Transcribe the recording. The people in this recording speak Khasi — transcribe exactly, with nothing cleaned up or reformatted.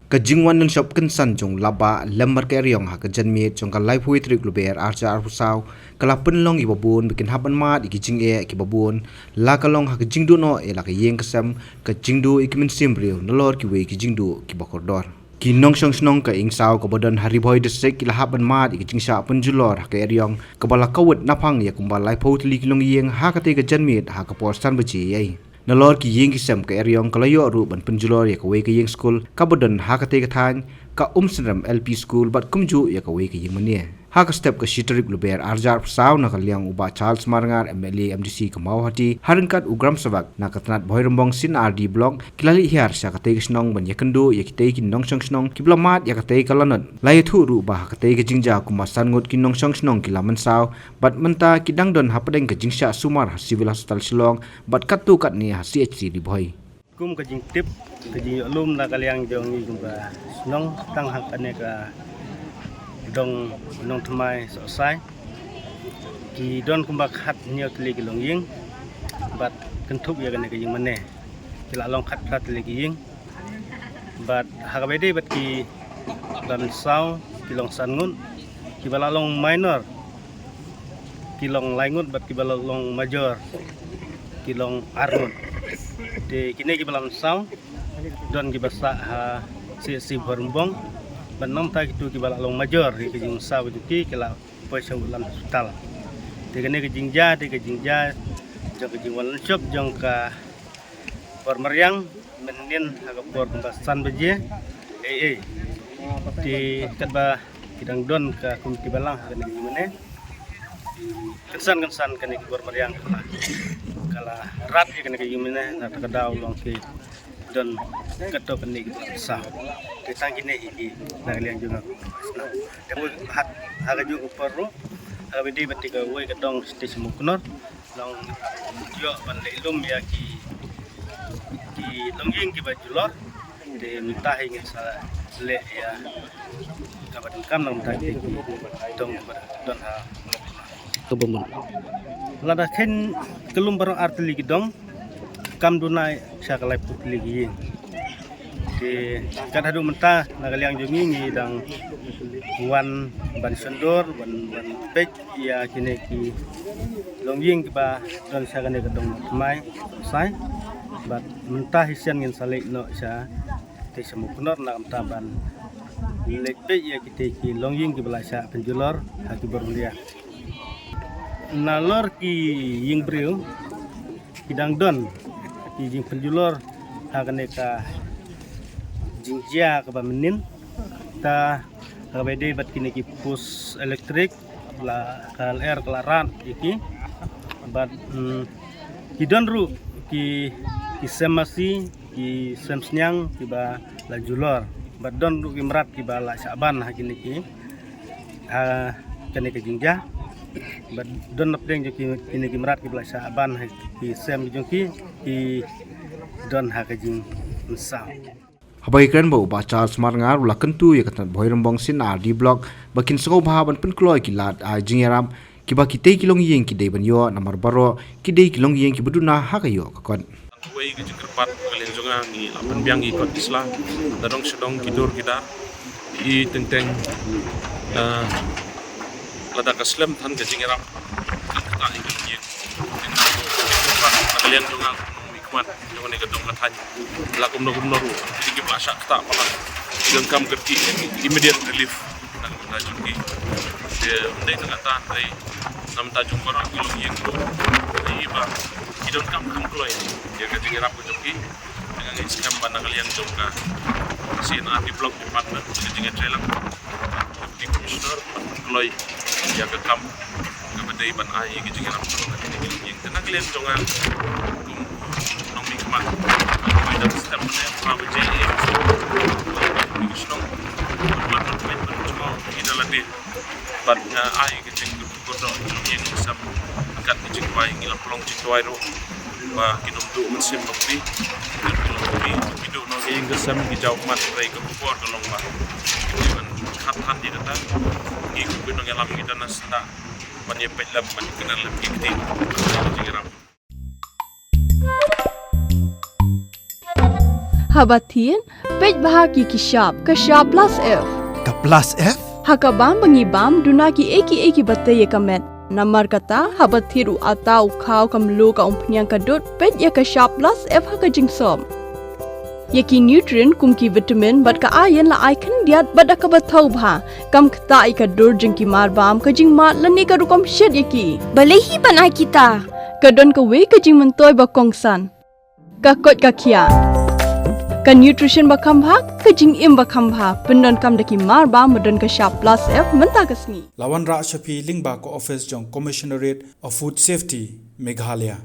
Ka jingwan lynshop kynsan jong u Laba lem bad ka eriong ha ka janmiet jong ka laiphew tarik Lber arhajar arphew saw ka la pynlong ïa kiba bun ba kin hap ban mad ïa ki jingeh kiba bun, la ka long ha ka jingduh noh ïa la ka ïing ka sem, ka jingduh ïa ki mynsiem briew nalor kiwei ki jingduh kiba kordor. Ki nongshong shnong ka Ingsaw kaba don ha Ri Bhoi District ki la hap ban mad ïa ka jingshah pynjulor ha ka eriong kaba la kawit naphang ïa kumba laiphew tylli ki longïing ha katei ka janmiet ha ka por san baje ïa. Nalor ki ïing ki sem ka eriong ka la ïoh ruh ban pynjulor ïa kawei ka ïing skul kaba don ha katei ka thaiñ, ka Umsynrem L P School bad kumjuh ïa kawei ka ïing mane. Ha ka step ka shi tarik Lber arhajar arphew saw na ka liang u Bah Charles Marngar, M L A M D C ka Mawhati, ha ryngkat u Gram Savak na ka tnat Bhoirymbong C and R D Block, ki la leit hiar sha katei ka shnong ban ïakynduh ïa kitei ki nongshong shnong kiba la mad ïa katei ka lanot. La ïathuh ruh ba ha katei ka jingjia kumba san ngut ki nongshong shnong ki la mynsaw, bad mynta ki dang don hapdeng ka jingshah sumar ha Civil Hospital Shillong bad katto katne ha C H C Ri Bhoi. Kum ka jingtip, ka jingïohlum na ka liang jong ngi kumba shnong tang ha kane ka dong Nongthymmai Sohsai, ki don kumba khathynñiew tylli ki longïing bad kynthup ïa kane ka ïing mane ki la long khatphra tylli ki ïing. Bad ha kaba ïadei bad kiba mynsaw ki long san ngut, kiba la long minor ki long lai ngut bad kiba la long major ki long ar ngut. Te kine kiba la mynsaw don kiba sah ha C H C Bhoirymbong bad nangta kito kiba la long major ïa ka jingmynsaw jong ki ki la poi sha u lam hospital. Te kane ka jingjia, te ka jingjia jong ka jingwan lynshop jong ka por mariang mynnin ha ka por kumba san baje. Ei ei. Te katba ki dang don ka komiti balang ha kane ka ïing mane, kynsan kynsan kane ka por mariang ka la, ka la rat ïa kane ka ïing mane na kata ka daw long ki don katto katne kiba la mynsaw. Te tang kine hi ki na ka liang jong nga. Te ha, ha kajuh ka por ruh ha kaba ïadei bad kawei ka dong sha Tei Samuknor, long ïoh ban leh lum ïa ki, ki longïing kiba julor. Te mynta hi ngin sa leh ïa kaba donkam na ka bynta ki dong kiba don ha. Lada kheiñ ka lum baroh ar tylli ki dong, kam duna sha ka laiphew tylli ki ïing. Te kat haduh mynta na ka liang jong ngi ngi dang wan ban shon dur, wan, wan peit ïa kine ki longïing kiba don sha kane ka dong Nongthymmai Sohsai. Bad mynta hi shen ngin sa leit noh sha Tei Samuknor na ka bynta ban leit peit ïa kitei ki longïing kiba la shah pynjulor ha ki bor baria. Nalor ki ïing briew ki dang don ki jingpynjulor ha kane ka jingjia kaba mynnin. Ta ha kaba ïadei bad kine ki post elektrik, la ka lyer ka la rat ïa ki. Bad, mm, ki don ruh ki, ki sem masi, ki sem sniang kiba la julor. Bad don ruh ki mrad kiba la shah ban ha kine ki, ha kane ka jingjia. Bad don napdeng jong ki, kine ki mrad kiba la shah ban ha ki sem jong ki, ki don ha ka jingmynsaw. Haba ïakren bad u Bah Charles Marngar u la kyntu ïa ka tnat Bhoirymbong C and R D Block ba kin sngewbha ban pynkloi ki lad ai jingïarap kiba kitei ki longïing ki dei ban ïoh namar baroh ki dei ki longïing kiba duna ha ka ïoh ka kot. Kawei ka jingkyrpad ka liang jong nga ngi la pynbiang ïa kot ki sla da dong sha dong ki dur ki dar. I teng teng, eh, lada ka slem than ka jingïarap, kan kata ïa ka longïing. Ka jingkyrpad ka liang jong nga kum u nongmihkhmat jong kane ka dong ka thaiñ. La kumno kumno ruh, ki dei kiba la shah ktah palat. Ki donkam kyrkieh immediate relief na ka bynta jong ki. Te ym dei tang kata, hynrei na ka bynta jong baroh ki longïing ruh, ïa ba ki donkam kham kloi ïa ka jingïarap ka jong ki. Te nga ngeit skhem ba na ka liang jong ka C and R D Block Department, ka jingïatreilang Deputy Commissioner ban pynkloi ïa ka kam kaba dei ban ai ïa ka jingïarap ka jong ka jingïarap. Te na ka liang jong nga kum u nongmihkhmat, kaba dang step ne phra baje ïa ka shnong ban wan ban peit ban jngoh ïa ka lade. Bad nga ai ka jingkyrkhu kyrdoh ïa ka jingïasam kat ka jingduwai, ngi la pynlong jingduwai ruh ba kin ym duh mynsiem bapli, kin ym duh bapli, ki duh noh ki ïing ki sem ki jaw mat, hynrei ka khubor ka long ba ki dei ban khat than ïa kata. Ngi kum ki nongïalam ngi don na senta ban ïa peit lem, ban ïa kynnoh lem ki kti ka jingïarap. Haba thied, peit bha ki ki shap, ka shap plus F. Ka plus F? Ha ka bam ba ngi bam, duna ki ei ki ei ki ba tei ïa ka met. Namar kata, haba thied u ata, u khaw, ka mluh, ka umphniang, ka dud, peit ïa ka shap plus F ha ka jingsop. Ïa ki nutrient kum ki vitamin bad ka iron la ai khyndiat bad da kaba thaw bha. Kam ktah ïa ka dur jong ki marbam, ka jingmad lane ka rukom shet ïa ki. Balei hi ban ai kita? Ka don kawei ka jingmyntoi ba kongsan. Ka koit ka khiah. Ka nutrition ba kham bha, ka jingim ba kham bha. Pyndonkam da ki marbam ba don ka shap plus F mynta ka sngi. La wanrah sha phi lyngba ka office jong Commissionerate of Food Safety, Meghalaya.